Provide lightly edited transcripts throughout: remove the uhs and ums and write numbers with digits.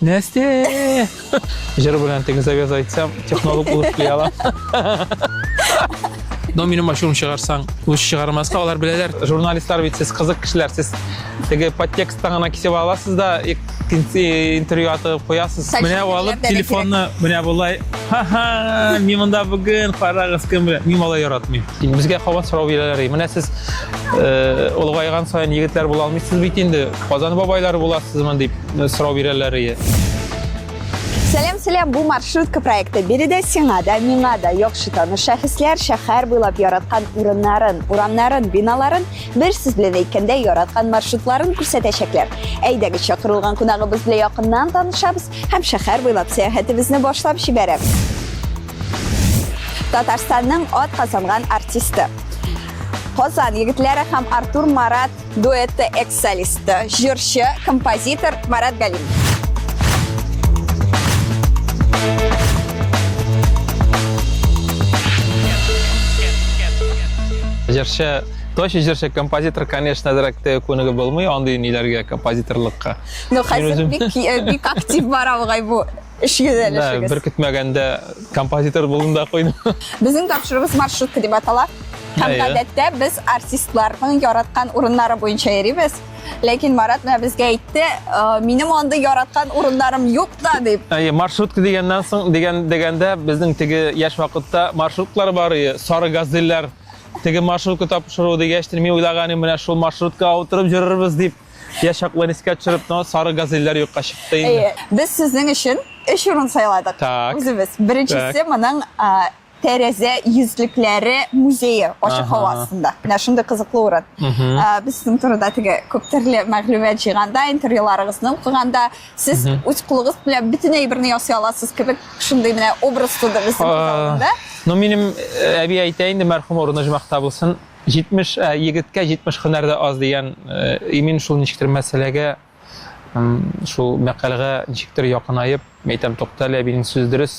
Нәрсә? Җыр белән теге завяз әйтсәм, технолог булып эшли алам. Но минем ачуым чыгарсаң, лучше чыгармаска, алар беләләр. Журналистлар бит сез кызык кешеләр, сез теге подтексттан гына кисеп аласыз да, икенче интервью атып куясыз. Менә алып телефонны, менә болай, ха-ха, мин монда бүген, карагыз кем белән. Мин алай яратмыйм. Безгә кабат сорау бирәләр. Менә сез э, олыгайган саен егетләр була алмыйсыз бит инде. Казан бабайлары буласызмы дип э, сорау бирәләр. Сәлам, сәлам, бу маршрутка проекты. Биредә сиңа да, миңа да яхшы таныш шәхесләр шәһәр буйлап яраткан урыннарын, урамнарын, биналарын, бер сүз белән әйткәндә, яраткан маршрутларын күрсәтәчәкләр. Әйдәгез, чакырылган кунагыбыз белән якыннан танышабыз һәм шәһәр буйлап сәяхәтебезне башлап җибәрәбез. Татарстанның ат казанган артисты. Казан егетләре һәм Артур Марат дуэты экс-солисты, җырчы, композитор Марат Галимов. Җырчы, точно җырчы, композитор, конечно, әзрәк тә күнегеп булмый андый ниләргә, композиторлыкка. Ну, хәзер бик, э, бик актив бара бугай бу. Эш юнәлешегез. Бер көтмәгәндә композитор булдым да куйдым. Безнең тапшыруыбыз маршрутка дип атала. Һәм гадәттә без артистларның яраткан урыннары буенча йөрибез. Ләкин Марат менә безгә әйтте, «Э, минем андый яраткан урыннарым юк та дип. Әйе, маршрутка дигәннән соң, дигән дигәндә безнең теге яшь вакытта маршруткалар бар иде, сары газельләр. Теге маршрутка тапшыру дигәч, мин уйлаган идем, менә шул маршрутка утырып йөрербез дип. Яшь чакларын искә төшереп, но сары газельләр юкка чыкты инде. Әйе, без сезнең өчен өч урын сайладык. Так. Үзебез. Беренчесе моның тәрәзә йөзлекләре музее ачык һава астында. Менә шундый кызыклы урын. Без сезнең турында теге күп төрле мәгълүмат җыйганда, интервьюларыгызны укыганда, сез үз кулыгыз белән бөтен әйберне ясый аласыз кебек шундый менә образ туды безнең күз алдында. Ну, минем э, әби әйтә инде, мәрхүм урыны оҗмахта булсын. 70 ә, егеткә 70 һөнәр дә аз дигән э, и мин шул ничектер мәсьәләгә шул мәкальгә ничектер якынаеп, әйтәм, тукта әле, әбинең сүзе дөрес.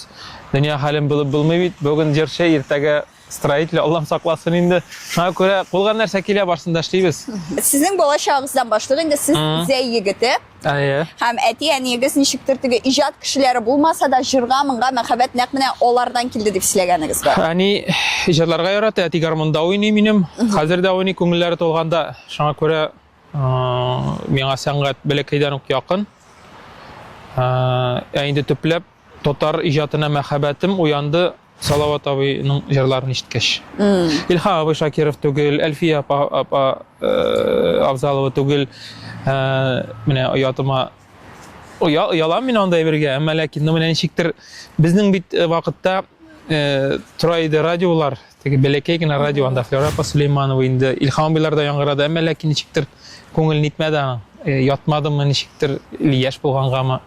Дөнья хәлен белеп булмый бит. Бүген җырчы, иртәгә строитель, Аллам сакласын инде. Шуңа күрә кулга нәрсә килә, барсын да эшлибез. Сезнең бала чагыгыздан башлык инде сез Зәй егете. Әйе. Һәм әти-әниегез ничектер теге иҗат кешеләре булмаса да, җырга-моңга мәхәббәт нәкъ менә алардан килде дип сөйләгәнегез бар. Әни җырларга ярата, әти гармунда уйный минем. Хәзер дә уйный, күңелләре тулганда. Шуңа күрә миңа сәнгать бәләкәйдән үк якын. Ә инде төпләп татар иҗатына мәхәббәтем уянды Салават абыйның җырларын ишеткәч. Илһам абый Шакиров түгел, Әлфия апа, апа э, Авзалова түгел. Э, менә оятыма оя, оялам мин андай бергә, әмма ләкин ну менә ничектер безнең бит э, вакытта э, тора иде радиолар, теге бәләкәй генә радио, анда Флера апа Сулейманова инде, Илһам абыйлар да яңгырады, әмма ләкин ничектер күңел нитмәде аның. Э, ятмадымы ничектер, или яшь булгангамы.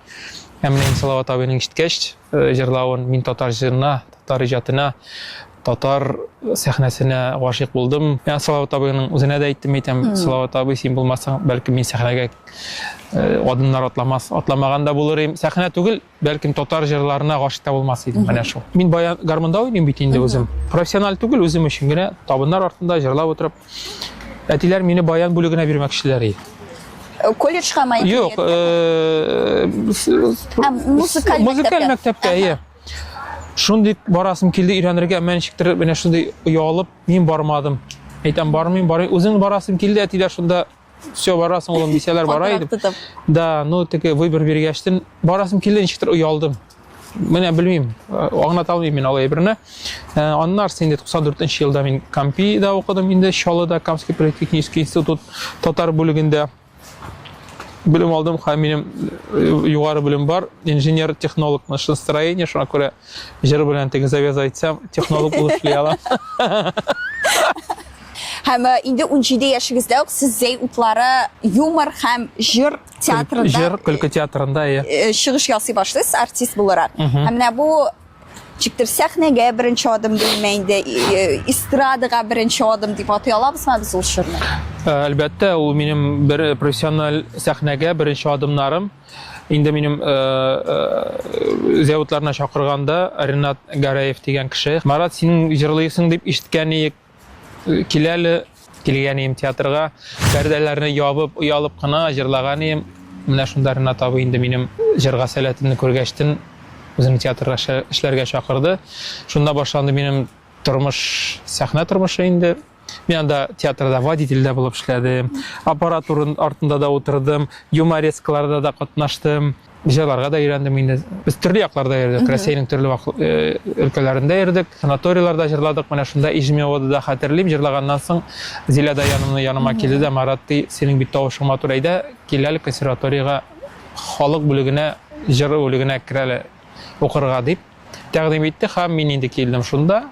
Ә менә инде Салават абыйның ишеткәч, Э, җырлавын мин татар җырына, татар иҗатына, татар сәхнәсенә гашыйк булдым. Мин Салават абыйның үзенә дә әйттем, әйтәм, Салават абый, син булмасаң, бәлкем мин сәхнәгә э, адымнар атламас, атламаган да булыр идем. Сәхнә түгел, бәлкем татар җырларына гашыйк та булмас идем, менә шул. Мин баян гармунда уйныйм бит инде үзем. Профессиональ түгел, үзем өчен генә табыннар артында җырлап утырып. Әтиләр мине баян бүлегенә бирмәкчеләр иде. Э, колледжга ма? Юк, э, музыкаль музыкаль мәктәпкә, иә. Шундый барасым килде өйрәнергә, әмма ничектер менә шундый оялып мин бармадым. Әйтәм, бармыйм, бармыйм. Үзем барасым килде, әтиләр шунда все барасың улым дисәләр бара идем. Да, ну теге выбор биргәчтен барасым килде, ничектер оялдым. Менә белмим, э, аңлата алмыйм мин алай берне. Э, аннан инде 94 елда мин Кампида укыдым инде, Чаллыда Камский политехнический институт татар бүлегендә белем алдым һәм минем э, югары белем бар, инженер-технолог машиностроение, шуңа күрә җыр белән теге завяз әйтсәм, технолог булып эшли алам. Һәм инде 17 яшегездә үк сез Зәй утлары юмор һәм җыр театрында җыр көлке театрында иә э, чыгыш ясый башлыйсыз артист буларак. Һәм менә бу ничектер сәхнәгә беренче адым димме инде, э, эстрадага беренче адым дип атый алабызмы без ул чорны? Э, әлбәттә, ул минем бер профессиональ сәхнәгә беренче адымнарым. Инде минем зәвытларына чакырганда Ренат Гарәев дигән кеше, Марат, синең җырлыйсың дип ишеткән идек, Кил әле, килгән идем театрга, пәрдәләрне ябып, оялып кына җырлаган идем. Менә шунда Ренат абый инде минем җырга сәләтемне күргәчтен үзенең театрга эшләргә чакырды. Шунда башланды минем тормыш, сәхнә тормышы инде. Мин анда театрда водитель дә булып эшләдем, аппаратура артында да утырдым, юморескаларда да катнаштым, җырларга да өйрәндем инде. Без төрле якларда йөрдек, Россиянең төрле э, өлкәләрендә йөрдек, санаторийларда җырладык. Менә шунда Ижмиовода да хәтерлим, җырлаганнан соң Зилә Даяновна яныма килде дә, Марат, ди, синең бит тавышың матур, әйдә, кил әле консерваториягә халык бүлегенә, җыр бүлегенә кер әле укырга дип тәкъдим итте һәм мин инде килдем шунда.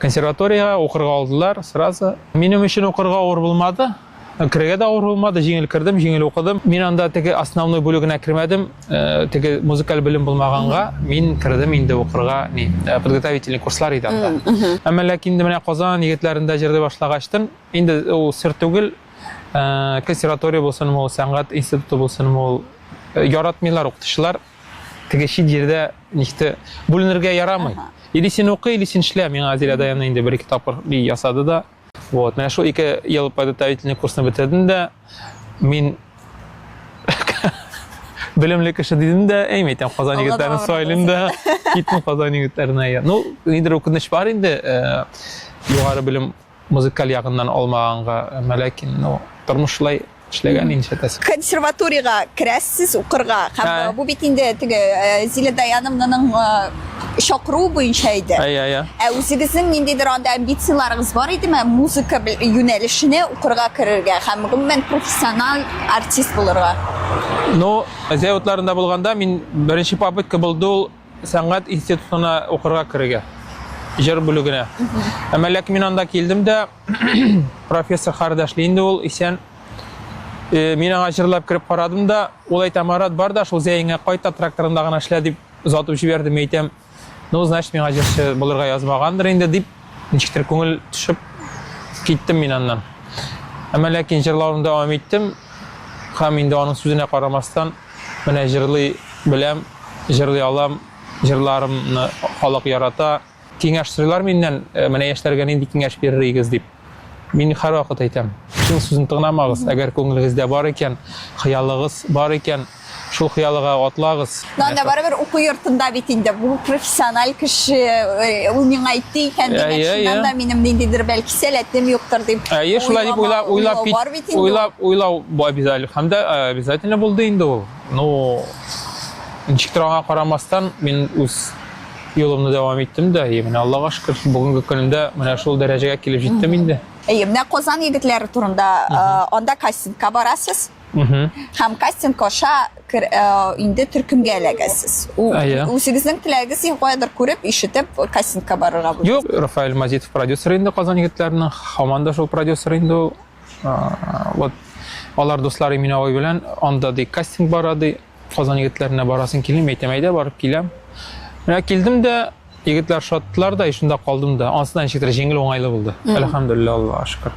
Консерваториягә укырга алдылар сразу. Минем өчен укырга авыр булмады. Керергә дә авыр булмады, җиңел кердем, җиңел укыдым. Мин анда теге основной бүлегенә кермәдем, э, теге музыкаль белем булмаганга мин кердем инде укырга, ни, э, подготовительный курслар иде анда. Әмма ләкин инде менә Казан егетләрендә җырлый башлагачтын, инде ул сер түгел, э, консерватория булсынмы ул, сәнгать институты булсынмы ул, яратмыйлар укытучылар. Теге чит җирдә ничек бүленергә ярамый. Или син укы, или син эшлә. Миңа Азилә Даяна инде бер-ике тапкыр би ясады да. Вот, менә шул ике ел подготовительный курсны бетердем дә, мин белемле кеше дидем дә, әй, әйтәм, Казан егетләрен сайлыйм да, киттем Казан егетләренә. Ну, нидер үкенеч бар инде, э, югары белем музыкаль ягыннан алмаганга, әмма ләкин, ну, тормыш шулай эшләгән инде нишләтәсең. Консерваториягә керәсез укырга һәм э, бу бит инде теге э, Зилә Даяновнаның э, чакыруы буенча иде. Әйе, әйе. Ә үзегезнең ниндидер анда амбицияләрегез бар идеме музыка юнәлешенә укырга керергә һәм гомумән профессиональ артист булырга? Ну, Зәй утларында булганда мин беренче попытка булды ул сәнгать институтына укырга керергә. Җыр бүлегенә. Әмма ләкин мин анда килдем дә, профессор хәрдә эшли инде ул, исән. Э, мин аңа җырлап кереп карадым да, ул әйтә, Марат, бар да шул Зәеңә кайт та тракторында гына эшлә дип озатып җибәрде. Мин әйтәм, ну, значит, миңа җырчы булырга язмагандыр инде дип, ничектер күңел төшеп киттем мин аннан. Әмма ләкин җырлавымны дәвам иттем. Һәм инде аның сүзенә карамастан, менә җырлый беләм, җырлый алам, җырларымны халык ярата. Киңәш сорыйлар миннән, э, менә яшьләргә нинди киңәш бирер идегез дип. Мин һәрвакыт әйтәм, кешенең сүзен тыңламагыз, әгәр күңелегездә бар икән, хыялыгыз бар икән, шул хыялыга атлагыз. Но анда барыбер уку йортында бит инде бу профессиональ кеше, э, ул миңа әйтте икән, димәк, чыннан да минем ниндидер бәлки сәләтем юктыр дип. Әйе, шулай дип уйлап, уйлап кит, уйлап, уйлау бу обязательно, һәм дә э, обязательно булды инде ул. Ну, ничектер аңа карамастан, мин үз юлымны дәвам иттем дә, и менә Аллага шөкер, бүгенге көнемдә менә шул дәрәҗәгә килеп җиттем инде. Әйе, менә Казан егетләре турында, э, анда кастингка барасыз. Һәм кастинг аша э, инде төркемгә эләгәсез. Үзегезнең теләгегез каядыр күреп, ишетеп кастингка барырга булдыгыз. Юк, Рафаэль Мазитов продюсер инде Казан егетләренең, һаман да шул продюсер инде ул. Вот алар дуслар Имин абый белән анда ди кастинг бара ди. Казан егетләренә барасың килми, әйтәм, әйдә барып киләм. Менә килдем дә, егетләр шаттылар да, и шунда калдым да. Анысы да ничектер җиңел, уңайлы булды. Әлхәмдүлилләһ, Аллаһка шөкер.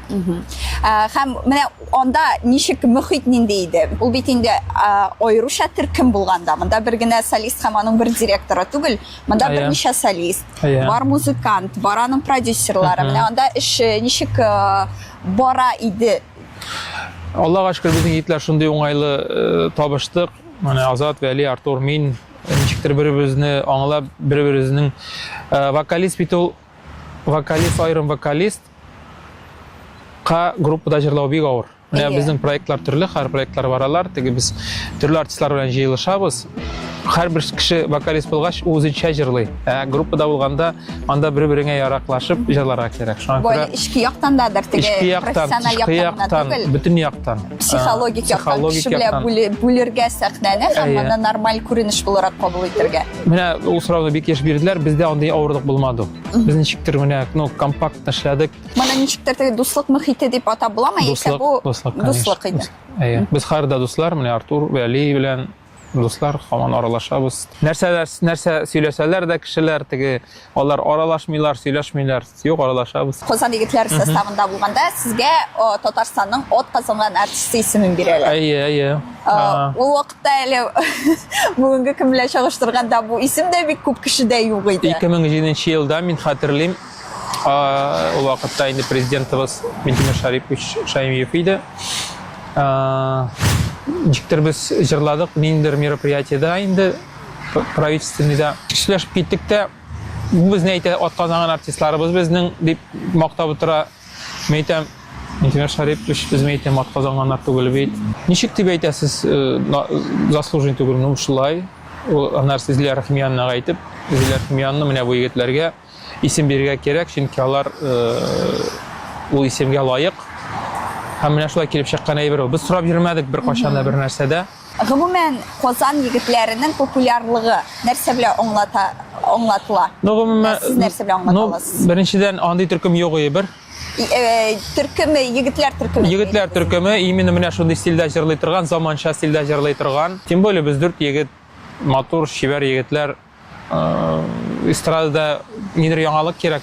Һәм менә анда ничек мөхит нинди иде? Ул бит инде аеруча төркем булганда, монда бер генә солист һәм аның бер директоры түгел, монда берничә солист, бар музыкант, бар аның продюсерлары. Менә анда эш э, ничек э, бара иде? Аллага шөкер, безнең егетләр шундый уңайлы э, табыштык. Менә Азат, Вәли, Артур, мин э, ничектер бер-беребезне аңлап, бер-беребезнең э, вокалист бит ул вокалист, аерым вокалист ка группада җырлау бик авыр. Менә безнең проектлар төрле, һәр проектлар баралар. Теге без төрле артистлар белән җыелышабыз. Һәрбер кеше вокалист булгач, ул үзенчә җырлый. Ә группада булганда, анда бер-береңә яраклашып җырларга кирәк. Шуңа күрә эчке яктан да теге эчке яктан, тышкы яктан, бөтен яктан. Психологик яктан кеше белән бүлергә сәхнәне һәм моны нормаль күренеш буларак кабул итәргә. Менә ул сорауны бик еш бирделәр, бездә андый авырлык булмады. Без ничектер менә, ну, компактно эшләдек. Моны ничектер теге дуслык мөхите дип атап буламы, яисә бу дуслык, дуслык иде? Әйе. Без һәр дә дуслар, менә Артур, Вәли белән дуслар, һаман аралашабыз. Нәрсәләр, нәрсә сөйләсәләр дә кешеләр теге, алар аралашмыйлар, сөйләшмиләр. Юк, аралашабыз. Казан егетләре составында булганда сезгә Татарстанның ат казанган артисты исемен бирәләр. Әйе, әйе. Ул вакытта әле бүгенге көн белән чагыштырганда бу исем дә бик күп кешедә юк иде. 2007 елда мин хәтерлим, ул вакытта инде президентыбыз Минтимер Шарипович Шаймиев иде. Ничектер без җырладык ниндидер мероприятиедә инде правительственныйда. Сөйләшеп киттек тә, бу безне әйтә, атказанган артистларыбыз безнең дип мактап утыра. Мин әйтәм, Минтимер Шарипович, без мин әйтәм, атказанганнар түгел бит. Ничек дип әйтәсез, э, заслуженный түгел, ну шулай. Ул аннары Зилә Рәхимьяновнага әйтеп, Зилә Рәхимьяновна менә бу егетләргә исем бирергә кирәк, чөнки алар ул исемгә лаек. Һәм менә шулай килеп чыккан әйбер ул. Без сорап йөрмәдек беркайчан да бер нәрсә дә. Гомумән, Казан егетләренең популярлыгы нәрсә белән аңлата, аңлатыла? Ну, гомумән, Сез нәрсә белән аңлата ну, аласыз? Беренчедән, андый төркем юк иде бер. Төркеме, егетләр төркеме. Егетләр төркеме именно менә шундый стильдә җырлый торган, заманча стильдә җырлый торган. Тем более без дүрт егет, матур, чибәр егетләр. Эстрадада нидер яңалык кирәк.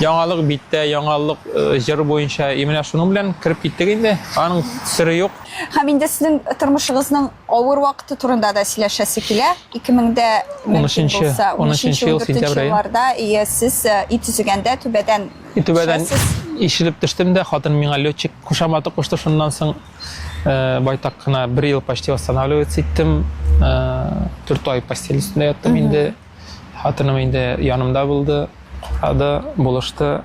Яңалык биттә, яңалык җыр буенча. И менә шуның белән кереп киттек инде. Аның сере юк. Һәм инде сезнең тормышыгызның авыр вакыты турында да сөйләшәсе килә. 2000дә мөмкин булса, 13 ел сентябрь елларда сез өй төзегәндә түбәдән түбәдән ишелеп төштем дә, хатын миңа летчик кушаматы кушты шуннан соң. Байтак кына бер ел почти восстанавливаться иттем. 4 ай постель өстендә яттым инде. Хатыным инде янымда булды, карады, булышты.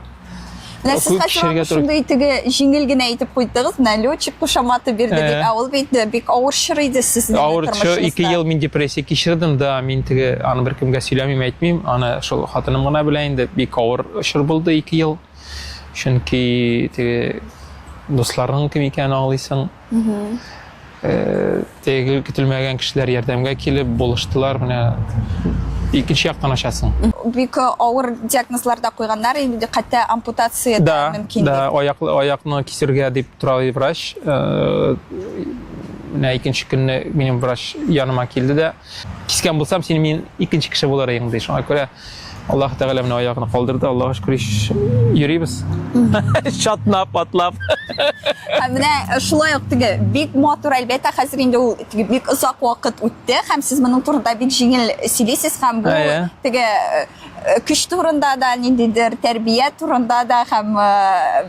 Менә сез хәзер шундый теге җиңел генә әйтеп куйдыгыз, менә летчик кушаматы бирде дип, ә ул бит бик авыр чор иде сезнең Авыр чор, 2 ел мин депрессия кичердем, да, мин теге аны беркемгә сөйләмим, әйтмим, аны шул хатыным гына белә инде, бик авыр чор булды 2 ел. Чөнки теге дусларның кем икәнен аңлыйсың. Теге көтелмәгән кешеләр ярдәмгә килеп, булыштылар. Менә икенче яктан ачасың. Бик авыр диагнозлар да куйганнар, инде хәтта ампутация да мөмкин. Да, аяк, аякны кисергә дип тора врач. Менә икенче көнне минем врач яныма килде дә, кискән булсам, син мин икенче кеше булыр идең, ди. Шуңа күрә Аллаһ Тәгалә менә аягын калдырды, Аллаһка шөкер, йөрибез. Чатнап, атлап. Һәм менә шулай ук теге бик матур, әлбәттә, хәзер инде ул теге бик озак вакыт үтте һәм сез моның турында бик җиңел сөйлисез һәм бу теге көч турында да, ниндидер тәрбия турында да һәм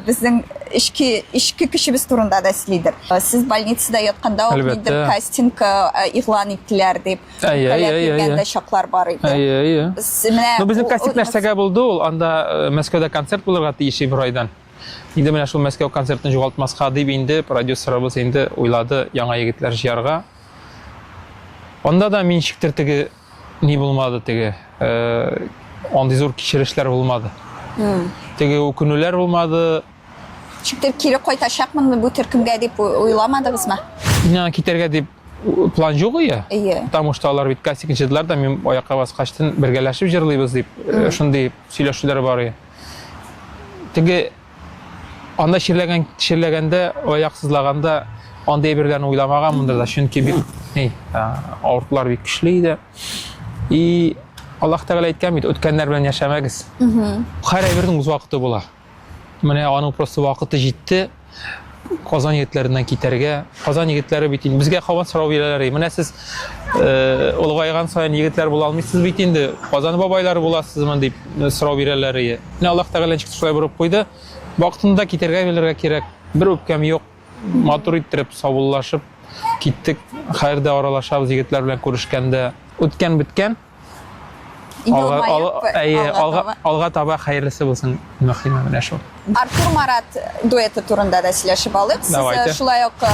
безнең эчке эчке көчебез турында да сөйлидер. Сез больницада ятканда ук ниндидер кастинг игълан иттеләр дип. Әйе, әйе, әйе. Йөргән дә чаклар бар иде. Әйе, әйе. Менә Ну, безнең кастинг нәрсәгә булды ул? Анда Мәскәүдә концерт булырга тиеш бер айдан. Инде менә шул Мәскәү концертын югалтмаска дип инде продюсерыбыз инде уйлады яңа егетләр җыярга. Анда да мин ничектер теге ни булмады теге, андый зур кичерешләр булмады. Теге үкенүләр булмады. Ничектер кире кайтачакмынмы бу төркемгә дип уйламадыгызмы? Миңа китәргә дип план юк ие. Ие. Потому что алар бит кастинг җырдылар да, мин аякка баскачтын бергәләшеп җырлыйбыз дип, шундый сөйләшүләр бар ие. Теге анда чирләгән чирләгәндә, аяк сызлаганда андый әйберләрне уйламаганмындыр да, чөнки бик ни, авыртулар бик көчле иде. И Аллаһ Тәгалә әйткән бит, үткәннәр белән яшәмәгез. Һәр әйбернең үз вакыты була. Менә аның просто вакыты җитте. Казан егетләреннән китәргә. Казан егетләре бит инде безгә кабат сорау бирәләр. Менә сез э, олыгайган саен егетләр була алмыйсыз бит инде. Казан бабайлары буласызмы дип э, сорау бирәләр. Менә Аллаһ Тәгалә ничек шулай борып куйды. Вакытында китәргә белергә кирәк. Бер үпкәм юк. Матур иттереп саубуллашып киттек. Хәер дә аралашабыз егетләр белән күрешкәндә. Үткән беткән. Алга, Елмаеп, әйе, алга алга, таба. алга таба хәерлесе булсын, мөхиме менә шул. Артур Марат дуэты турында да сөйләшеп алыйк. Сез Давайте. шулай ук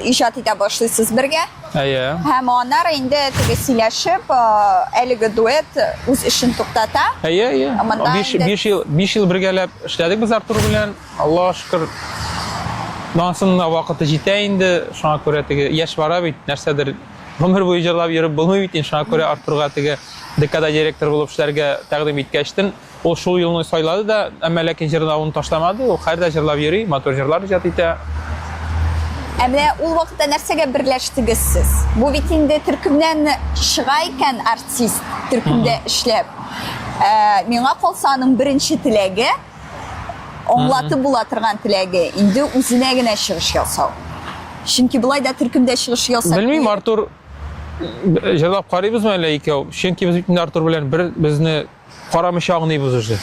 иҗат итә башлыйсыз бергә. Әйе. Һәм аннары инде теге сөйләшеп, әлеге дуэт үз эшен туктата. Әйе, әйе. Монда инде- 5 ел, 5 ел бергәләп эшләдек без Артур белән. Аллаһка шөкер. Монысының да вакыты җитә инде. Шуңа күрә теге яшь бара бит, нәрсәдер гомер буе җырлап йөреп булмый бит инде. Шуңа күрә Артурга теге ДКда директор булып эшләргә тәкъдим иткәчтен, ул шул юлны сайлады да, әмма ләкин җырлавын ташламады. Ул хәзер дә җырлап йөри, матур җырлар иҗат итә. Ә менә ул вакытта нәрсәгә берләштегез сез? Бу бит инде төркемнән чыга икән артист, төркемдә эшләп. Миңа калса, аның беренче теләге, аңлатып була торган теләге, инде үзенә генә чыгыш ясау. Чөнки болай да төркемдә чыгыш ясап. Белмим, Артур җырлап карыйбызмы әллә икәү? Чөнки без бит инде Артур белән бер безне карамыйча аңлыйбыз уже.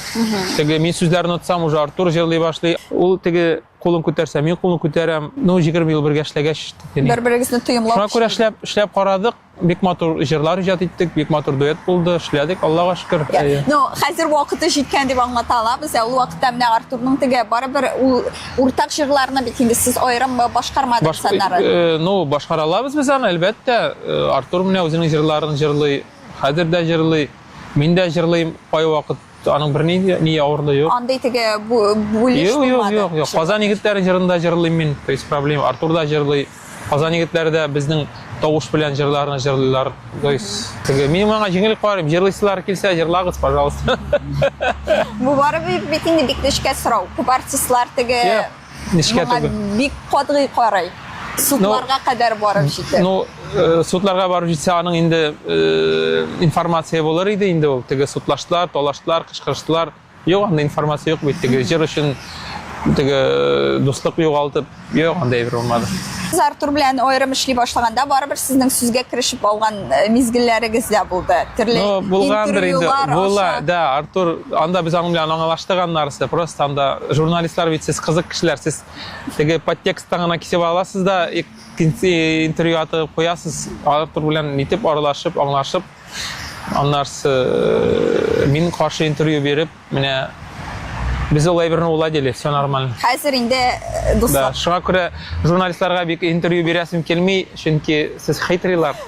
Теге мин сүзләрен отсам, уже Артур җырлый башлый. Ул теге кулын күтәрсә, мин кулын күтәрәм. Ну, 20 ел бергә эшләгәч, бер-берегезне тоемлау. Шуңа күрә эшләп, эшләп карадык. Бик матур җырлар иҗат иттек, бик матур дуэт булды, эшләдек, Аллага шөкер. Ну, хәзер вакыты җиткән дип аңлата алабыз. Ә ул вакытта менә Артурның теге барыбер ул уртак җырларны бит инде сез аерым башкармадыгыз аннары. Э, ну, башкара алабыз без аны, әлбәттә. Э, Артур менә үзенең җырларын җырлый, хәзер дә җырлый. Мин дә җырлыйм кайвакыт. Аның берни ни авырлыгы юк. Андый теге бүлеш булмады. Юк, юк, юк. Казан егетләре җырында җырлыйм мин, то есть проблема. Артур да җырлый. Казан егетләре дә безнең тавыш белән җырларны җырлыйлар. То есть теге мин моңа җиңел карыйм. Җырлыйсылар килсә, җырлагыз, пожалуйста. Бу барыбер бит инде бик нечкә сорау. Күп артистлар теге нечкә түгел. Бик катгый карый. Судларга кадәр барып җитә. Ну, э, судларга барып җитсә, аның инде э, информация булыр иде инде ул. Теге судлаштылар, талаштылар, кычкырыштылар. Юк, анда информация юк бит. Теге җыр өчен теге э, дуслык югалтып, юк, анда әйбер булмады. Сез Артур белән аерым эшли башлаганда барыбер сезнең сүзгә керешеп алган мизгелләрегез дә булды. Төрле ну, булгандыр инде. Була, да, Артур, анда без аның белән аңлаштык аннарысы. Просто анда журналистлар бит сез кызык кешеләр, сез теге подтексттан гына кисеп аласыз да, икенче интервью атып куясыз. Артур белән нитеп аралашып, аңлашып, аннарысы э, мин каршы интервью биреп, менә без ул әйберне уладили, все нормально. Хәзер инде э, дуслар. Да, шуңа күрә журналистларга бик интервью бирәсем килми, чөнки сез хитрыйлар.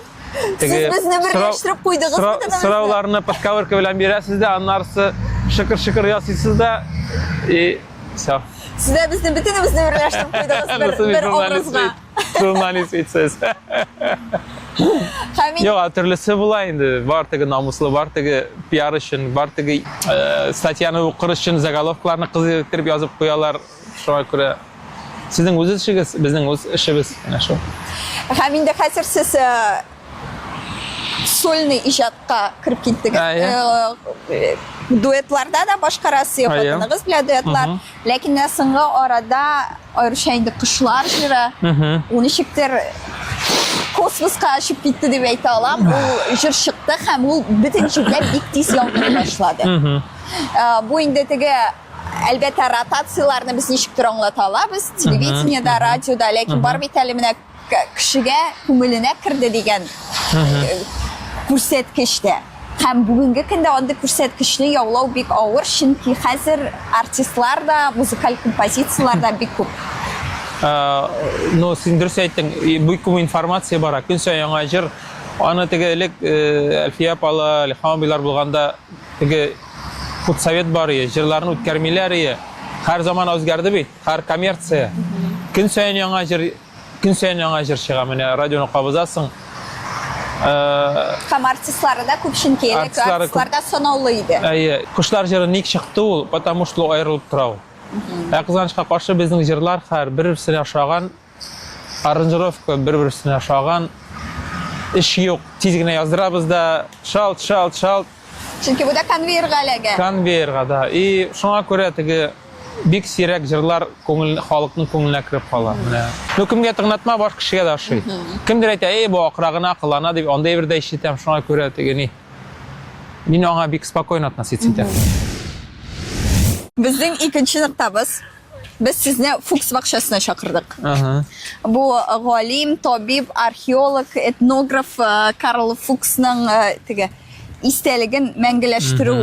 Теге, Сез безне берләштереп куйдыгыз бит Сорауларны подковырка белән бирәсез дә, аннарысы шыкыр-шыкыр ясыйсыз да, и все. Сез дә безне бөтенебезне берләштереп куйдыгыз бер, бер образга. Журналист бит сез. Һәм Юк, төрлесе була инде. Бар теге намуслы, бар теге пиар өчен, бар теге э, статьяны укыр өчен заголовкларны кызык иттереп язып куялар. Шуңа күрә сезнең үз эшегез, безнең үз эшебез. Менә шул. Һәм инде хәзер сез э, сольный иҗатка кереп киттегез. Э, дуэтларда да башкарасыз, хатыныгыз белән дуэтлар. Ләкин менә соңгы арада аеруча инде кошлар җыры, ул ничектер космоска очып китте дип әйтә алам. Ул җыр чыкты һәм ул бөтен җирдә бик тиз яңгырый башлады. Э, бу инде теге әлбәттә ротацияләрне без ничектер аңлата алабыз телевидениедә, радиода, ләкин бар бит әле менә кешегә күңеленә керде дигән э, күрсәткеч тә. Һәм бүгенге көндә андый күрсәткечне яулау бик авыр, чөнки хәзер артистлар да, музыкаль композицияләр дә бик күп. Э, ну, син дөрес әйттең, бик күп информация бара. Көн саен яңа җыр. Аны теге элек э, Әлфия апала, Илһам абыйлар булганда теге худсовет бар ие, җырларны үткәрмиләр ие. Һәр заман үзгәрде бит, һәр коммерция. Көн саен яңа җыр Көн саен яңа җыр чыга, менә радионы кабызасың. Э, Һәм артистлары да күп, чөнки элек артистлар да санаулы иде. Әйе, Кошлар җыры ник чыкты ул? Потому что аерылып тора ул. Ә кызганычка каршы безнең җырлар хәр бер-берсенә ошаган, аранжировка бер-берсенә ошаган. Эш юк, тиз генә яздырабыз да, шалт, шалт, шалт. Чөнки бу да конвейерга эләгә. Конвейерга, да. И шуңа күрә теге бик сирәк җырлар күңел халыкның күңеленә кереп кала. Менә. Ну кемгә тыңлатма, баш кешегә дә ошый. Кемдер әйтә, "Эй, бу акыра гына кылана" дип, андый әйбер дә ишетәм. Шуңа күрә теге ни. Мин аңа бик спокойно относиться итәм. Безнең икенче ноктабыз. Без сезне Фукс бакчасына чакырдык. Ага. Бу галим, табиб, археолог, этнограф э, Карл Фуксның э, теге истәлеген мәңгеләштерү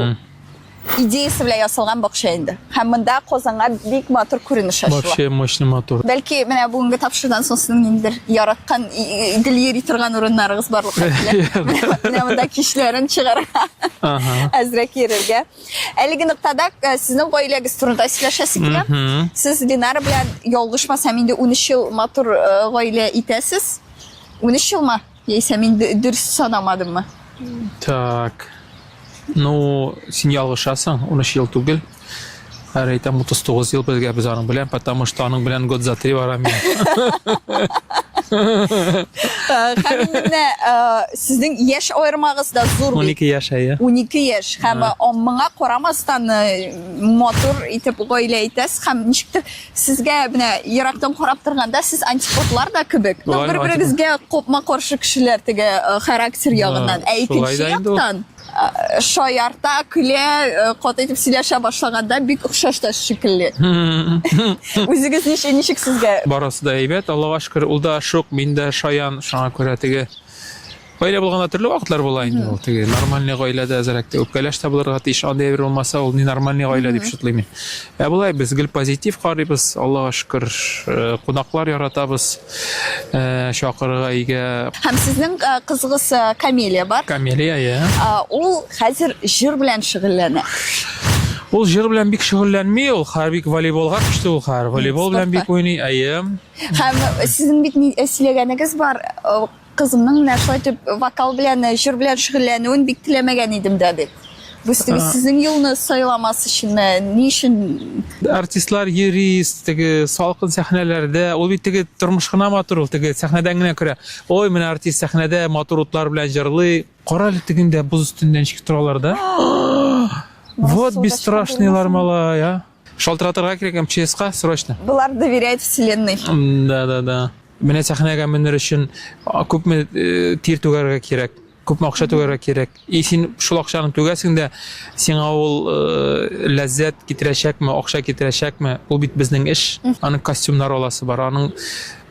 идеясы белән ясалган бакча инде. Һәм монда Казанга бик матур күренеш ачыла. Вообще мощный матур. Бәлки менә бүгенге тапшырудан соң сезнең ниндидер яраткан гел йөри торган урыннарыгыз барлыкка килә. Менә монда кичләрен чыгарга, әзрәк йөрергә. Әлеге ноктада э, сезнең гаиләгез турында сөйләшәсе килә. Сез Динара белән ялгышмасам инде 13 ел матур э, гаилә итәсез. 13 елмы? Яисә мин дөрес санамадыммы? Так. Ну, син ялгышасың, 13 ел түгел. Хәер әйтәм, 39 ел безгә без аның белән, потому что аның белән год за три барам мин. Һәм инде менә сезнең яшь аермагыз да зур бит. 12 яшь, әйе. 12 яшь һәм моңа карамастан матур итеп гаилә итәсез һәм ничектер сезгә менә ерактан карап торганда сез антиподлар да кебек. Ну, бер-берегезгә капма-каршы кешеләр теге характер ягыннан. Ә икенче яктан. шаярта, көлә, каты итеп сөйләшә башлаганда бик охшаш та шикелле. Үзегез ничек, ничек сезгә? Барысы да әйбәт, Аллага шөкер, ул да шук, мин дә шаян, шуңа күрә теге Гаилә булганда төрле вакытлар була инде ул. Теге нормальный гаиләдә әзрәк тә үпкәләш тә булырга тиеш. Андый әйбер булмаса, ул ненормальный гаилә дип шутлыйм мин. Ә болай без гел позитив карыйбыз, Аллага шөкер, э, кунаклар яратабыз, э, чакырырга өйгә. Һәм сезнең э, кызыгыз Камелия бар. Камелия, я. Ул хәзер җыр белән шөгыльләнә. Ул җыр белән бик шөгыльләнми, ул хәзер бик волейболга күчте ул хәзер. Волейбол белән бик уйный, әйе. Һәм сезнең бит сөйләгәнегез бар, Кызымның менә шулай итеп вокал белән, җыр белән шөгыльләнүен бик теләмәгән идем дә дип. Бу сезнең юлны сайламас өченме, ни өчен? Артистлар йөри, теге салкын сәхнәләрдә, ул бит теге тормыш кына матур ул, теге сәхнәдән генә күрә. Ой, менә артист сәхнәдә матур утлар белән җырлый. Кара әле тегендә боз өстендә ничек торалар да. Вот бесстрашныйлар малай, а. Шалтыратырга кирәк МЧСка срочно. Болар доверяет вселенной. Да, да, да. Менә сәхнәгә менер өчен күпме э, тир түгәргә кирәк, күпме акча түгәргә кирәк. И син шул акчаны түгәсең дә, сиңа ул э, ләззәт китерәчәкме, акча китерәчәкме? Ул бит безнең эш. Аның костюмнар аласы бар, аның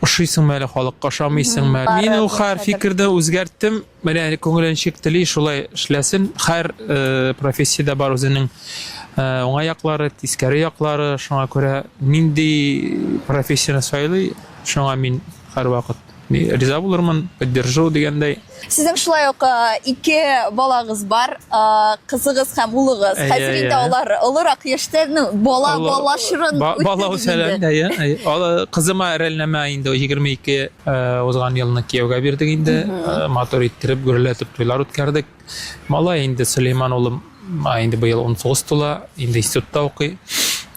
ошыйсыңмы әле халыкка, ошамыйсыңмы? Мин ул хәр фикерне үзгәрттем. Менә күңеле ничек тели, шулай эшләсен. Һәр э, профессиядә бар үзенең э, уңай яклары, тискәре яклары. Шуңа күрә нинди профессияне сайлый, шуңа мин һәрвакыт риза булырмын, поддержу дигәндәй. Сезнең шулай ук э, ике балагыз бар, э, кызыгыз һәм улыгыз. Хәзер инде алар олырак яшьтә, ну, бала бала чорын бала үсәләр инде, әйе. Кызыма Рәлнәмә инде 22 Э, узган елны кияүгә бирдек инде. Э, матур иттереп, гөрләтеп туйлар үткәрдек. Малай инде Сөләйман улым инде быел 19 тула, инде институтта укый.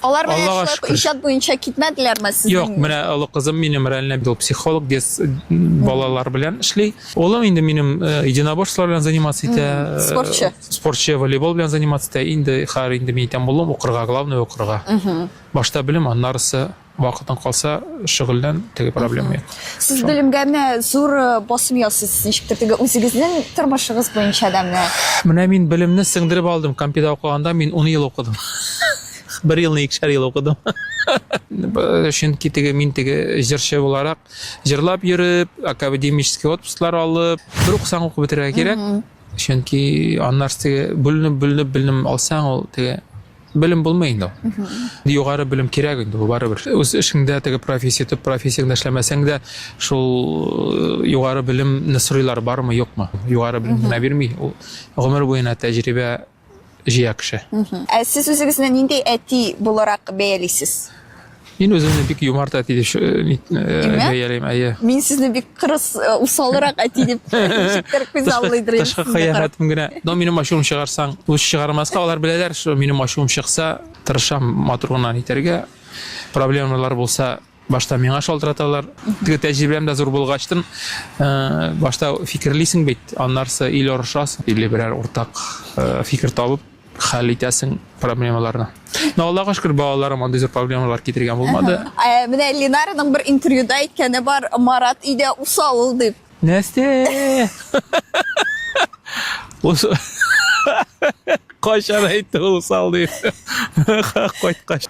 Алар менә шулай иҗат буенча китмәделәрме сезнең? Юк, менә олы кызым минем реально был психолог, дес балалар белән эшли. Улым инде минем э, единоборстволар белән заниматься итә. Спортчы. Спортчы, волейбол белән заниматься итә. Инде хәзер инде мин әйтәм, улым укырга, главное укырга. Башта белем, аннарысы Вакытың калса, шөгыльлән, теге проблема юк. Сез белемгә менә зур э, басым ясыйсыз, ничектер теге үзегезнең тормышыгыз буенча да менә. Менә мин белемне сеңдереп алдым. Компьютер укыганда мин 10 ел укыдым. Бер елны икешәр ел укыдым. Чөнки теге мин теге җырчы буларак җырлап йөреп, академический отпусклар алып, бер укысаң укып бетерергә кирәк. Чөнки аннары теге бүленеп, бүленеп белем алсаң, ул теге Белем булмый инде ул. Югары белем кирәк инде ул барыбер. Үз эшеңдә теге профессия, төп профессияңдә эшләмәсәң дә, шул э, югары белемне сорыйлар бармы, юкмы. Югары белем генә бирми, ул гомер буена тәҗрибә җыя кеше. Ә сез үзегезне нинди әти буларак бәялисез? Мин үземне бик юмарт әти дип э, э, бәялим, әйе. Мин сезне бик кырыс, э, усалрак әти дип ничектер күз алдыйдыр. Тышкы кыяфәтем генә. Но минем ачуым чыгарсаң, лучше чыгармаска, алар беләләр, что минем ачуым чыкса, тырышам матур гына итәргә. Проблемалар булса, башта миңа шалтыраталар. Теге тәҗрибәм дә зур булгачтын, башта фикерлисең бит, аннарсы или орышасың, или берәр уртак фикер табып, хәл итәсең проблемаларны. Но Аллага шөкер, балаларым андый зур проблемалар китергән булмады. Ә, менә Ленараның бер интервьюда әйткәне бар, Марат өйдә усал ул дип. Нәрсә? Кайчан әйтте ул усал дип? Кайткач.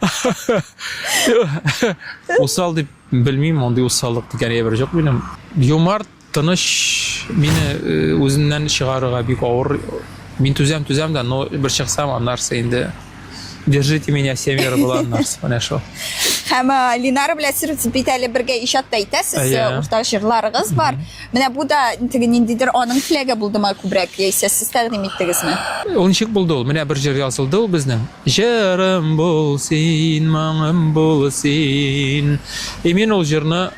Усал дип белмим, андый усаллык дигән әйбер юк минем. Юмарт Тыныч, мине э, үземнән чыгарырга бик авыр. Мин түзәм, түзәм дә, но бер чыксам, аннарсы инде держите меня семеро була аннарсы. Менә шул. Һәм э, Линара белән сез бит әле бергә иҗат та итәсез, э, уртак җырларыгыз бар. Менә бу да теге ниндидер аның теләге булдымы күбрәк, яисә сез тәкъдим иттегезме? Ул ничек булды ул? Менә бер җыр язылды ул безнең. Җырым бул син, моңым бул син. И мин ул җырны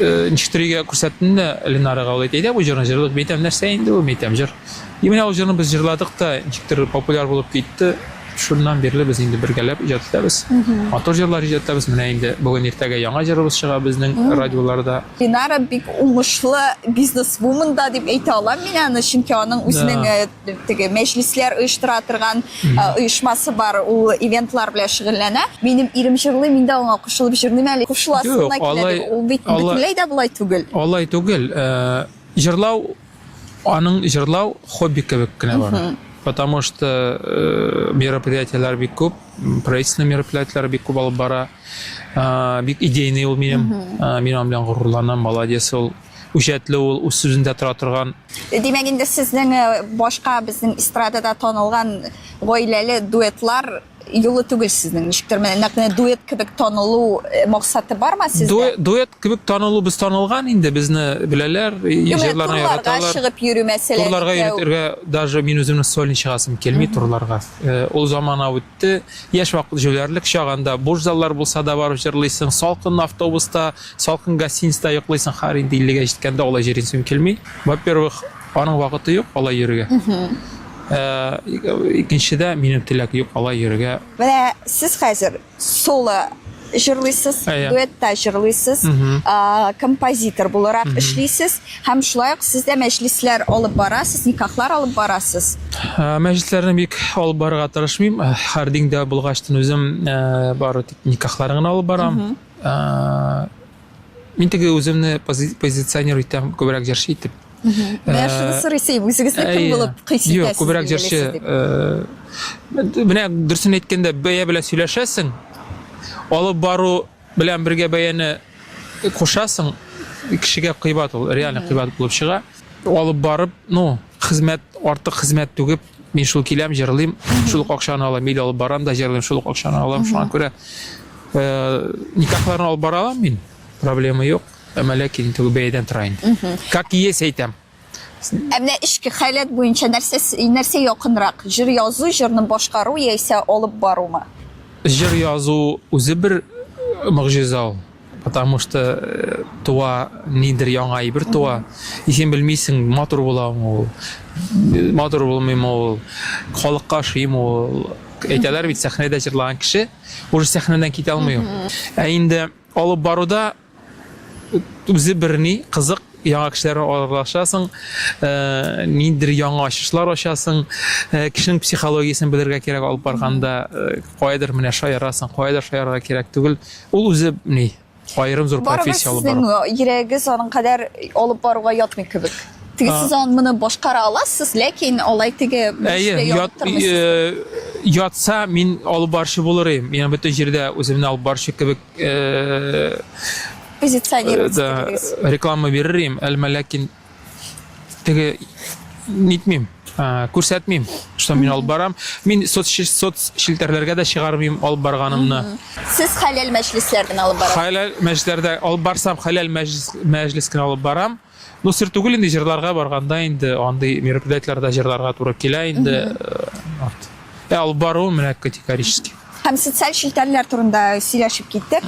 Э, ничектер өйгә күрсәттем дә Ленарага ул әйтә, әйдә бу җырны җырлыйк. Мин әйтәм, нәрсә инде ул, мин әйтәм, җыр. И менә ул җырны без җырладык та, ничектер популяр булып китте. Шуннан бирле без инде бергәләп иҗат итәбез. Матур җырлар иҗат итәбез. Менә инде бүген иртәгә яңа җырыбыз чыга безнең радиоларда. Ленара бик уңышлы бизнесвумен да дип әйтә алам мин аны, чөнки аның үзенең э, теге мәҗлесләр оештыра торган оешмасы бар, ул ивентлар белән шөгыльләнә. Минем ирем җырлый, мин дә аңа кушылып җырлыйм әле. Кушыласы гына килә, ул бит бөтенләй дә болай түгел. Алай түгел. Э, җырлау Аның җырлау хобби кебек кенә бара. Потому что мероприятиеләр бик күп, правительственный мероприятиеләр бик күп алып бара. Бик идейный ул минем. Мин аның белән горурланам, молодец ул. Үҗәтле ул, үз сүзендә тора торган. Димәк, инде сезнең башка безнең эстрадада танылган гаиләле дуэтлар юлы түгел сезнең. Ничектер менә нәкъ менә дуэт кебек танылу э, максаты бармы сездә? Дуэт кебек танылу без танылган инде, безне беләләр, җырларны яраталар. Турларга чыгып йөрү мәсәлән. Турларга йөрергә даже мин үземнең сольный чыгасым килми турларга. Э, ул замана үтте. Яшь вакыт җүләрлек чагында буш заллар булса да барып җырлыйсың, салкын автобуста, салкын гостиницада йоклыйсың. Хәер инде 50-гә җиткәндә алай җөрисем килми. Во-первых, аның вакыты юк алай йөрергә. Э, икенчедә минем теләк юк алай йөрергә. Менә сез хәзер соло җырлыйсыз, дуэтта җырлыйсыз, композитор буларак эшлисез һәм шулай ук сез дә мәҗлесләр алып барасыз, никахлар алып барасыз. Мәҗлесләрне бик алып барырга тырышмыйм. Хардингда булгачтын үзем бары тик никахлар гына алып барам. Мин теге үземне позиционировать итәм күбрәк җырчы итеп. Менә шуны сорыйсы идем, үзегезне кем булып хис итәсез? Юк, күбрәк җырчы. Менә дөресен әйткәндә, бәя белән сөйләшәсең, алып бару белән бергә бәяне кушасың, кешегә кыйбат ул, реально кыйбат булып чыга. Алып барып, ну, хезмәт, артык хезмәт түгеп, мин шул киләм, җырлыйм, шул ук акчаны алам, или алып барам да җырлыйм, шул ук акчаны алам. Шуңа күрә никахларны алып бара алам мин, проблема юк. Әмма ләкин теге бәядән тора инде. Как есть әйтәм. Ә менә эчке халәт буенча нәрсә нәрсә якынрак? Җыр язу, җырны башкару яисә алып барумы? Җыр язу үзе бер могҗиза ул. Потому что э, туа нидер яңа әйбер туа. И син белмисең, матур буламы ул, матур булмыймы ул, халыкка ошыймы ул. Әйтәләр бит, сәхнәдә җырлаган кеше уже сәхнәдән китә алмый ул. Ә инде алып баруда үзе бер ни, кызык, яңа кешеләр аралашасың, э, ниндидер яңа ачышлар ачасың, э, кешенең психологиясен белергә кирәк алып барганда, э, каядыр менә шаярасың, каядыр шаярырга кирәк түгел. Ул үзе ни, аерым зур профессия алып бару. Барыбер сезнең йөрәгегез аның кадәр алып баруга ятмый кебек. Теге сез аны моны башкара аласыз, ләкин алай теге Әйе, ят, ятса мин алып баручы булыр идем. Мин бөтен җирдә үземне алып баручы кебек позиционировать да, реклама бирер идем, әмма ләкин теге нитмим, күрсәтмим, что мин алып барам. Мин соц соцчелтәрләргә дә чыгармыйм алып барганымны. Сез хәләл мәҗлесләр генә алып барасыз. Хәләл мәҗлесләрдә алып барсам, хәләл мәҗлес мәҗлес кенә алып барам. Ну, сер түгел инде җырларга барганда инде андый мероприятиеләрдә җырларга туры килә инде. Вот. Ә алып бару менә категорически. Һәм социаль челтәрләр турында сөйләшеп киттек.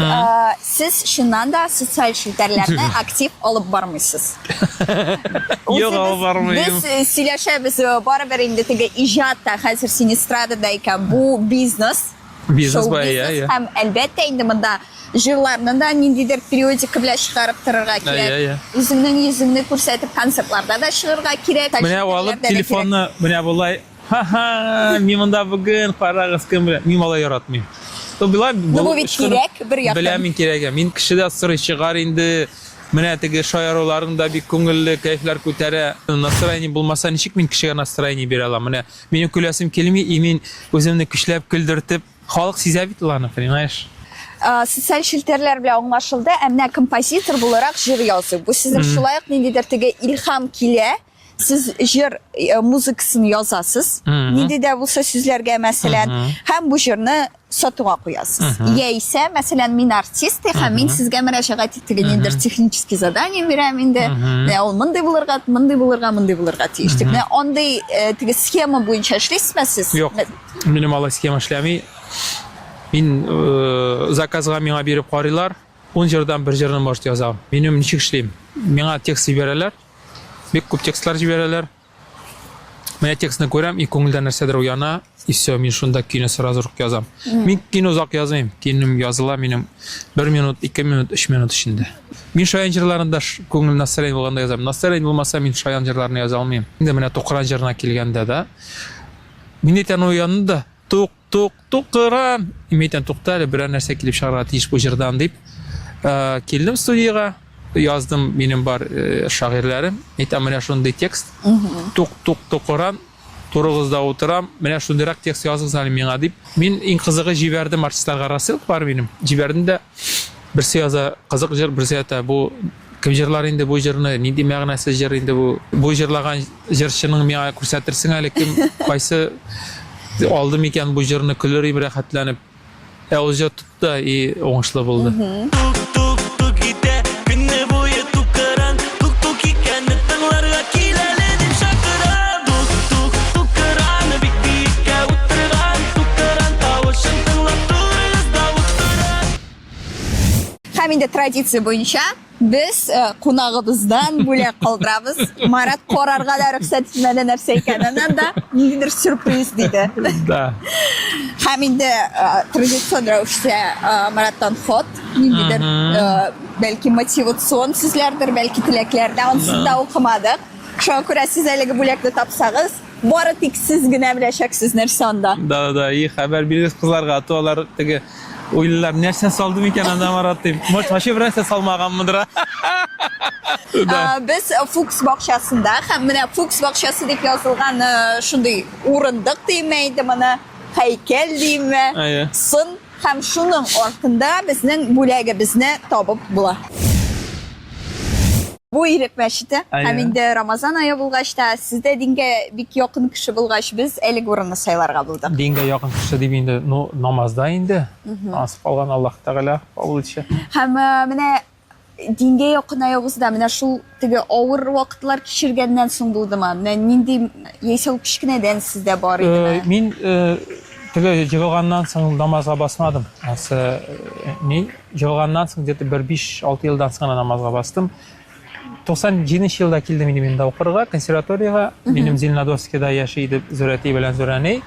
Сез чыннан да социаль челтәрләрне актив алып бармыйсыз. Юк, алып бармыйм. Без э, сөйләшәбез, э, барыбер инде теге иҗат та хәзер син эстрадада икән, бу бизнес. Бизнес ба, иә, иә. Һәм әлбәттә инде монда җырларны да ниндидер периодика белән чыгарып торырга кирәк. Иә, иә. Үзеңнең йөзеңне күрсәтеп концертларда да чыгырга кирәк. Менә алып телефонны, менә болай Ха-ха, мин монда бүген, карагыз кем белән. Мин алай яратмыйм. Ну, була, ну, бу бит кирәк бер яктан. Беләм мин кирәк. Мин кешедә сорый чыгар инде. Менә теге шаяруларың да бик күңелле, кәефләр күтәрә. Настроение булмаса, ничек мин кешегә настроение бирә алам? Менә минем көләсем килми, и мин үземне көчләп көлдертеп, халык сизә бит ул аны, понимаешь? Социаль челтәрләр белән аңлашылды, ә менә композитор буларак җыр язу. Бу сезнең шулай ук ниндидер теге илһам килә, Сез җыр э, музыкасын язасыз, нинди дә булса сүзләргә, мәсәлән, һәм бу җырны сатуга куясыз. Яисә, мәсәлән, мин артист, һәм мин сезгә мөрәҗәгать итеп ниндидер технический задание бирәм инде. Менә ул мондый булырга, мондый булырга, мондый булырга тиеш дип. Менә андый э, теге схема буенча эшлисезме сез? Юк. Минем алай схема эшләми. Мин э, заказга миңа биреп карыйлар. Ун җырдан бер җырны может язам. Минем ничек эшлим? Миңа текст җибәрәләр. Бик күп текстлар җибәрәләр. Менә текстны күрәм, и күңелдә нәрсәдер уяна, и все, мин шунда көйне сразу ук язам. Мин көйне озак язмыйм, көйнем языла минем 1 минут, 2 минут, 3 минут эчендә. Мин шаян җырларын да күңел настроение булганда язам. Настроение булмаса, мин шаян җырларны яза алмыйм. Инде менә Тукран җырына килгәндә дә, мин әйтәм, уянды да, тук, тук, тукран. Мин әйтәм, тукта әле, берәр нәрсә килеп чыгарга тиеш бу җырдан дип. Килдем студиягә. яздым, минем бар э, шагыйрьләрем. Әйтәм, менә шундый текст. Тук тук тукыран, турыгызда утырам, менә шундыйрак текст языгыз әле миңа дип. Мин иң кызыгы җибәрдем артистларга рассылка бар минем. Җибәрдем дә берсе яза кызык җыр, берсе әйтә, бу кем җырлар инде бу җырны, нинди мәгънәсез җыр инде бу. Бу җырлаган җырчының миңа күрсәтерсең әле кем, кайсы алды микән бу җырны, көлер идем рәхәтләнеп. Ә ул җыр тотты да и уңышлы булды. Тук-тук-тук итә, көне буе тукыран, Тук-тук икәнне тыңларга кил әле дип чакыра. Тук-тук-тукыран, бик биеккә утырган, Тукыран тавышын тыңлап торыгыз да утыра. Һәм инде традиция буенча Без э, кунагыбыздан бүләк калдырабыз. Марат карарга да рөхсәт итмәде нәрсә икәнен анда. Ниндидер сюрприз диде. Да. Һәм инде э, традицион рәвештә э, Мараттан ход, ниндидер э, бәлки мотивацион сүзләрдер, бәлки теләкләр дә, ансын да укымадык. Шуңа күрә сез әлеге бүләкне тапсагыз, бары тик сез генә беләчәксез нәрсә анда. Да, да, и хәбәр бирегез кызларга, а то алар теге Уйлыйлар, нәрсә салды микән анда Марат дип. Может, вообще бер нәрсә салмаганмыдыр. Да. Без Фукс бакчасында һәм менә Фукс бакчасы дип язылган э, шундый урындык димме инде моны, һәйкәл димме, сын һәм шуның артында безнең бүләгебезне табып була. Бу Ирек мәчете. Һәм инде Рамазан ае булгач та, сез дә дингә бик якын кеше булгач, без әлеге урынны сайларга булдык. Дингә якын кеше дип инде, ну, намазда инде. Насып калган Аллаһ Тәгалә кабул итсә. Һәм э, менә дингә якынаюыгыз да менә шул теге авыр вакытлар кичергәннән соң булдымы? Менә нинди яисә ул кечкенәдән сездә бар идеме? Э, мин э, теге егылганнан соң намазга басмадым. Ансы ни? Егылганнан соң где-то бер 5-6 елдан соң гына намазга бастым. 97 елда килдем инде мин дә укырга, консерваториягә. Минем Зеленодольскида яши иде Зөрәти белән Зөрәни.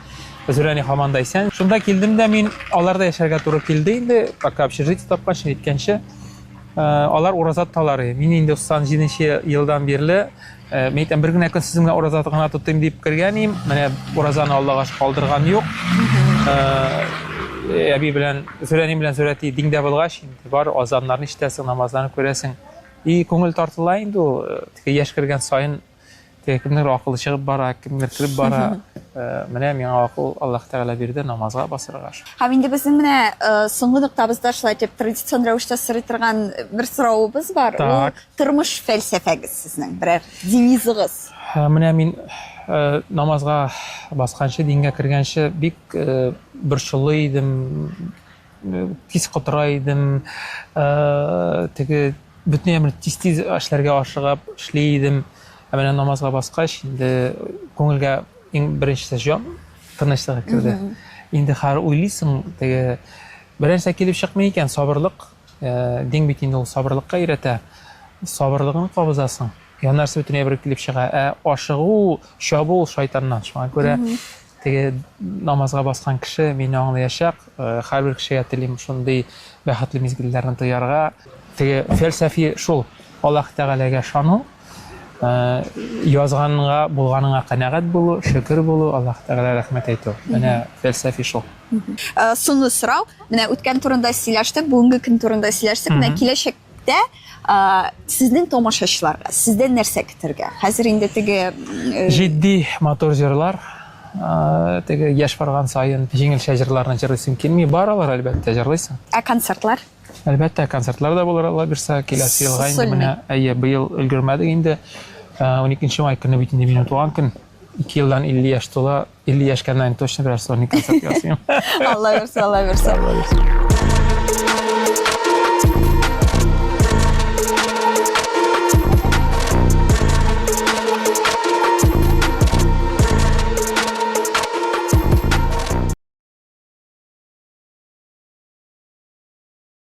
Зөрәни һаман да исән. Шунда килдем дә мин аларда яшәргә туры килде инде, пока общежитие тапканчы, ниткәнче. Э, алар ураза тоталар. Мин инде 97 елдан бирле э, мин әйтәм, бер генә көн сезнең белән ураза гына тотыйм дип кергән идем. Менә уразаны Аллага шөкер калдырган юк. Э, әби белән Зөрәни белән Зөрәти диңдә булгач, инде бар азаннарны ишетәсең, намазларны күрәсең. И күңел тартыла инде ул. Теге яшь кергән саен теге кемнеңдер акылы чыгып бара, кемдер кереп бара. Менә миңа акыл Аллаһ Тәгалә бирде намазга басырга. Һәм инде безнең менә соңгы ноктабызда шулай итеп традицион рәвештә сорый торган бер соравыбыз бар. Ул тормыш фәлсәфәгез сезнең, берәр девизыгыз. Менә мин намазга басканчы, дингә кергәнче бик борчулы идем, тиз котыра идем, теге бөтен әмер тиз-тиз эшләргә ашыгып эшли идем. Ә менә намазга баскач, инде күңелгә иң беренчесе җан тынычлыгы керде. Инде хәзер уйлыйсың, теге бер нәрсә килеп чыкмый икән, сабырлык, дин бит инде ул сабырлыкка өйрәтә. Сабырлыгын кабызасың. Я нәрсә бөтенләй бер килеп чыга. Ә ашыгу, чабу ул шайтаннан. Шуңа күрә Теге намазга баскан кеше мине аңлаячак. Э, һәрбер кешегә телим шундый бәхетле мизгелләрне тоярга. Теге фәлсәфи шул Аллаһ Тәгаләгә ышану, э, язганыңа, булганыңа канәгать булу, шөкер булу, Аллаһ Тәгаләгә рәхмәт әйтү. Менә фәлсәфи шул. Э, соңгы сорау. Менә үткән турында сөйләштек, бүгенге көн турында сөйләштек. Менә киләчәк Тә, сезнең тамашачыларга сездән нәрсә көтәргә? Хәзер инде теге э, җитди матур җырлар, теге яшь барган саен җиңелчә җырларны җырлыйсың килми. Бар алар, әлбәттә, җырлыйсың. Ә концертлар? Әлбәттә, концертлар да булыр, Алла бирсә, киләсе елга инде менә, әйе, быел өлгермәдек инде. 12 май көне бит инде минем туган көн. 2 елдан 50 яшь тула. 50 яшькә мин точно берәр сольный концерт ясыйм. Алла бирсә, Алла бирсә.